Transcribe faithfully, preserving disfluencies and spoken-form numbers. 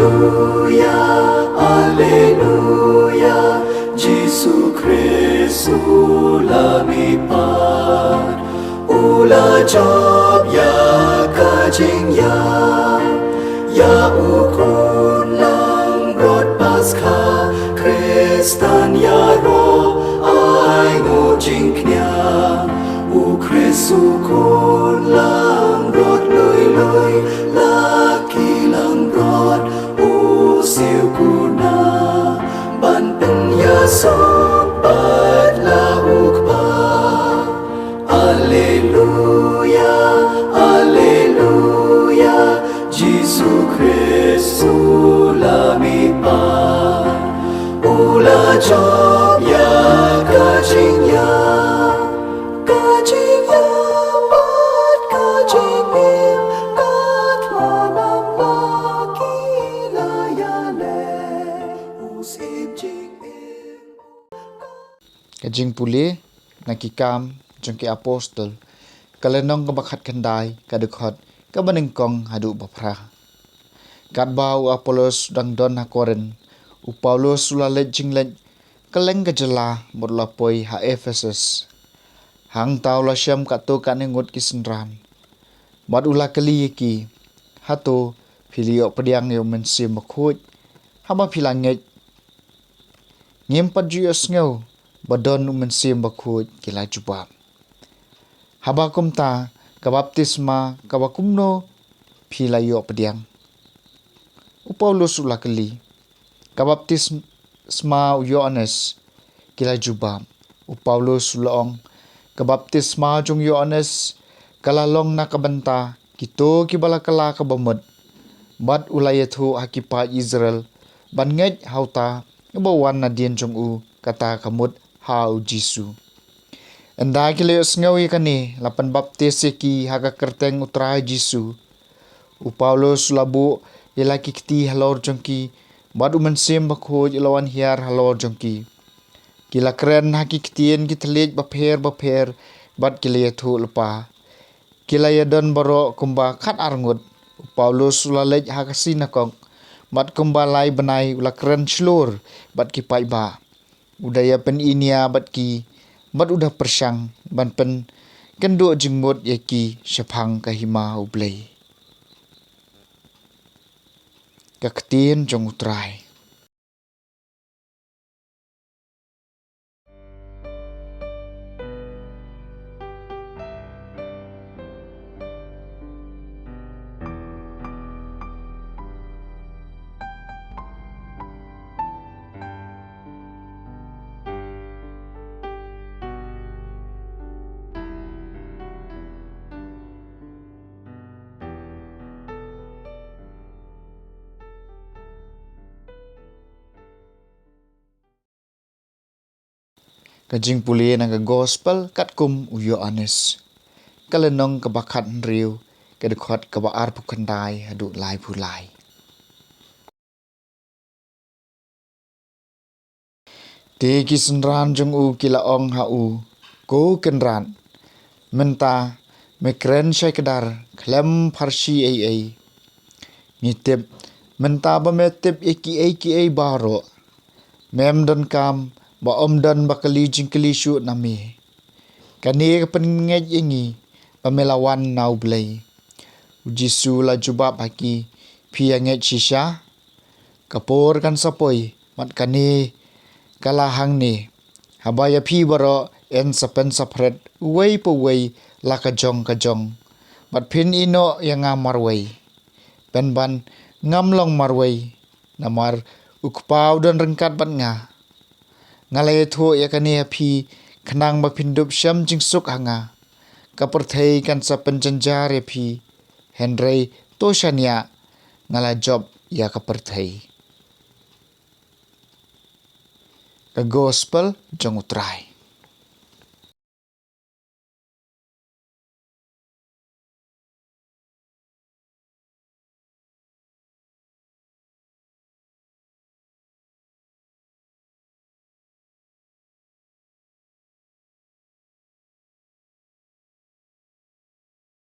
Alleluia, Alleluia, Jisu Khrist u la mihpat, u la jop ïa ka jingïap, ïa u khun langbrot Paskha, Khristan ïaroh ai nguh jingkñia, u Khrist u khun langbrot lui lui, la ki langbrot u siew kuna, ban pynïasoh bad la u Kpa. Alleluia, Alleluia, Jisu Khrist u la mihpat, u la jop ïa ka jingïap, ka jingïap bad ka jingim, ka thngan bad ki la ïaleh, u syiem jingim. Ka jingpule na Ki Kam jong ki Apostol, ka lynnong kaba khatkhyndai, ka dkhot kaba nyngkong haduh ba phra. Katba u Apollos u dang don ha Korinth, u Paulus u la leit jingleit kylleng ka jylla bad u la poi ha Ephesus. Hangta u la shem katto katne ngut ki synran, bad u la kylli ïa ki, "Hato phi la ïoh pdiang ïa u Mynsiem Bakhuid haba phi la ngeit? Ngim pat ju ïohsngew ba don u Mynsiem Bakhuid," ki la jubab. "Haba kumta, ka baptisma kaba kumno phi la ïoh pdiang?" u Paulus u la kylli. "Ka baptisma u Ïoannis," ki la jubab. U Paulus u la ong, "Ka baptisma jong u Ïoannis ka la long na ka bynta kito kiba la kylla ka bamut, bad u la ïathuh ha ki paid Israel ban ngeit ha uta uba wan nadien jong u, kata ka mut ha u Jisu." Ynda ki la ïohsngew ïa kane, la pynbaptis ïa ki ha ka kyrteng u Trai Jisu. U Paulus u la buh ïa la ki kti halor jong ki, bad u Mynsiem Bakhuid u la wan hiar halor jong ki. Ki la kren ha ki ktien ki thylliej bapher bapher, bad ki la ïathuh lypa. Ki la ïadon baroh kumba khatar ngut. U Paulus u la leit ha ka sinagog, bad kumba lai bnai u la kren shlur bad ki paidbah. U da ïa pyni nia bad ki, bad u da pyrshang ban pynkynduh jingmut ïa ki shaphang ka hima U Blei. Ka ktien jong U Trai. Ka jingpule na ka Gospel katkum u Ïoannis, ka lynnong kaba khathynriew, ka dkhot kaba arphew khyndai haduh laiphew lai. Te ki synran jong u ki la ong ha u, "Ko Kynrad, mynta me kren shai kdar khlem pharshi ei ei. Ngi tip mynta ba me tip ïa kiei kiei baroh. Mem donkam ba ym don ba kylli jingkylli shuh na me. Kane ka pynngeit ïa ngi ba me la wan na U Blei." U Jisu la jubab ha ki, "Phi ïa ngeit shisha? Ka por kan sa poi, bad kane ka la hangne, haba ïa phi baroh yn sa pynsaphriang uwei pa uwei la ka jong ka jong, bad phin ïehnoh ïa nga marwei. Pynban ngam long marwei, namar U Kpa u don ryngkat bad nga. Nga la ïathuh ïa kane ha phi khnang ba phin dup shem jingsuk ha nga. Ka pyrthei kan sa pynjynjar ïa phi, hynrei to shaniah, nga la jop ïa ka pyrthei." Ka Gospel jong U Trai.